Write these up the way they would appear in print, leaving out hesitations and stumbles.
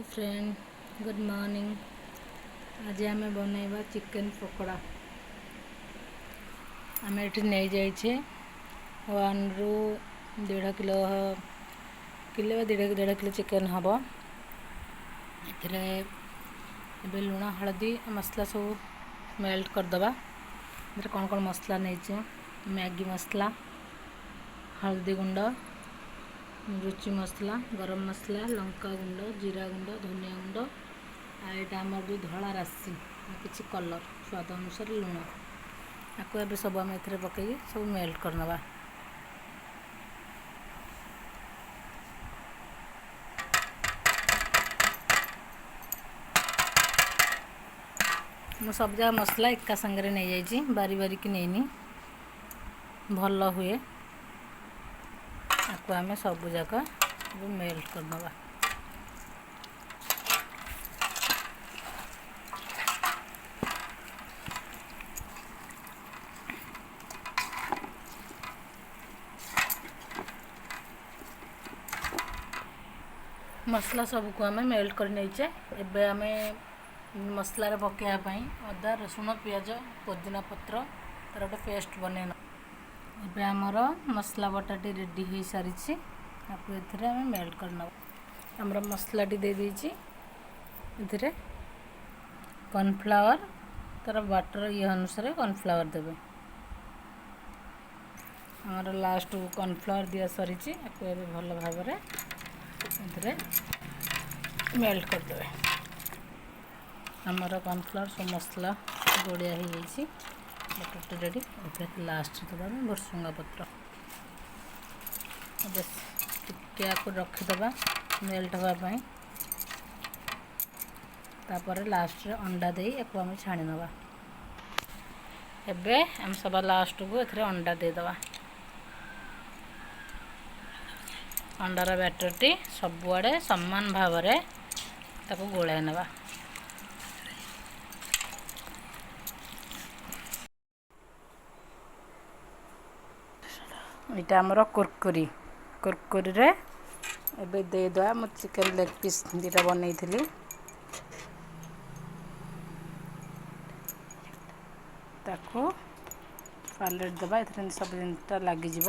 Friend, good morning. ଆଜି ଆମେ ବନେଇବା ଚିକେନ୍ ପକୋଡ଼ା। ଆମେ ଏଠି ନେଇଯାଇଛେ 1ରୁ 1.5 କିଲୋ, କିଲୋ ବା 1.5 କିଲୋ ଚିକେନ୍ ହେବ। ଏଥିରେ ଏବେ ଲୁଣ, ହଳଦୀ, ମସଲା ସବୁ ମେଲ୍ଟ କରିଦେବା। ଏଥିରେ କ'ଣ କ'ଣ ମସଲା ନେଇଛେ? ମ୍ୟାଗି ମସଲା, ହଳଦୀ ଗୁଣ୍ଡ, ରୁଚି ମସଲା, ଗରମ ମସଲା, ଲଙ୍କା ଗୁଣ୍ଡ, ଜିରା ଗୁଣ୍ଡ, ଧନିଆ ଗୁଣ୍ଡ, ଆଉ ଏଇଟା ଆମର ଯେଉଁ ଧଳା ରାଶି, ଆଉ କିଛି କଲର୍, ସ୍ୱାଦ ଅନୁସାରେ ଲୁଣ। ଆକୁ ଏବେ ସବୁ ଆମେ ଏଥିରେ ପକାଇକି ସବୁ ମେଲ୍ଟ କରିନେବା। ମୁଁ ସବୁ ଯାକ ମସଲା ଏକା ସାଙ୍ଗରେ ନେଇଯାଇଛି, ବାରି ବାରିକି ନେଇନି, ଭଲ ହୁଏ। ଆକୁ ଆମେ ସବୁ ଯାକ ଏବେ ମେଲ୍ଟ କରିନେବା। ମସଲା ସବୁକୁ ଆମେ ମେଲ୍ଟ କରି ନେଇଛେ। ଏବେ ଆମେ ମସଲାରେ ପକାଇବା ପାଇଁ ଅଦା, ରସୁଣ, ପିଆଜ, ପୋଦିନା ପତ୍ର ତାର ଗୋଟେ ପେଷ୍ଟ ବନେଇ ନେବା। ଏବେ ଆମର ମସଲା ବଟାଟି ରେଡ଼ି ହୋଇସାରିଛି। ତାକୁ ଏଥିରେ ଆମେ ମେଲ୍ଟ କରିନେବା। ଆମର ମସଲାଟି ଦେଇଦେଇଛି। ଏଥିରେ କର୍ଣ୍ଣଫ୍ଲାୱାର, ତାର ବାଟର ଇଏ ଅନୁସାରେ କର୍ଣ୍ଣଫ୍ଲାୱାର ଦେବେ। ଆମର ଲାଷ୍ଟକୁ କର୍ଣ୍ଣଫ୍ଲାୱାର ଦିଆ ସରିଛି। ଆକୁ ଏବେ ଭଲ ଭାବରେ ଏଥିରେ ମେଲ୍ଟ କରିଦେବେ। ଆମର କର୍ଣ୍ଣଫ୍ଲାୱାର ସବୁ ମସଲା ଗୋଳିଆ ହେଇଯାଇଛି, ବଟରଟି ରେଡ଼ି। ଏବେ ଲାଷ୍ଟ ଦେବା ଆମେ ଭୃସୁଙ୍ଗା ପତ୍ର। ଏବେ ଟିକେ ଆକୁ ରଖିଦେବା ମେଲ୍ଟ ହେବା ପାଇଁ। ତାପରେ ଲାଷ୍ଟରେ ଅଣ୍ଡା ଦେଇ ୟାକୁ ଆମେ ଛାଣି ନେବା। ଏବେ ଆମେ ସବା ଲାଷ୍ଟକୁ ଏଥିରେ ଅଣ୍ଡା ଦେଇଦେବା। ଅଣ୍ଡାର ବ୍ୟାଟରଟି ସବୁଆଡ଼େ ସମାନ ଭାବରେ ତାକୁ ଗୋଳାଇ ନେବା। ଏଇଟା ଆମର କୁରକୁରି। କୁରକୁରିରେ ଏବେ ଦେଇଦେବା। ମୁଁ ଚିକେନ୍ ଲେଗ୍ ପିସ୍ 2ଟା ବନେଇଥିଲି। ତାକୁ ପାଲେଟ୍ ଦେବା। ଏଥିରେ ସବୁ ଜିନିଷଟା ଲାଗିଯିବ।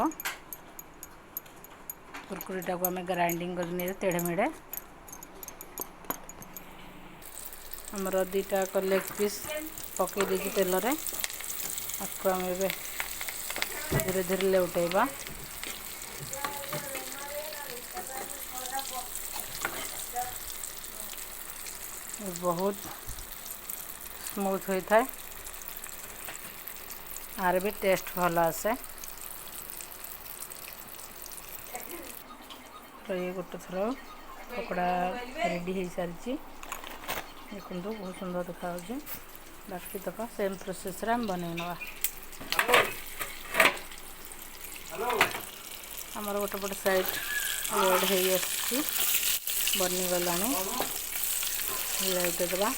କୁରକୁରିଟାକୁ ଆମେ ଗ୍ରାଇଣ୍ଡିଙ୍ଗ କରି ନେଇ ତେଢ଼େ ମେଢ଼େ। ଆମର 2ଟା ଲେଗ୍ ପିସ୍ ପକାଇ ଦେଇଛି ତେଲରେ। ଆକୁ ଆମେ ଏବେ ଧୀରେ ଧୀରେ ଲେଉଟେଇବା। ବହୁତ ସ୍ମୁଥ୍ ହୋଇଥାଏ, ଆର ବି ଟେଷ୍ଟ ଭଲ ଆସେ। ତ ଇଏ ଗୋଟେ ଥର ପକୋଡ଼ା ରେଡ଼ି ହେଇସାରିଛି। ଦେଖନ୍ତୁ, ବହୁତ ସୁନ୍ଦର ଦେଖାଯାଉଛି। ବାକି ତକ ସେମ୍ ପ୍ରୋସେସ୍ରେ ଆମେ ବନେଇ ନେବା। ଆମର ଗୋଟେ ପଟେ ସାଇଡ଼୍ ରେଡ଼୍ ହେଇ ଆସିଛି, ବନିଗଲାଣି। ଲେଉଟେଇ ଦେବା।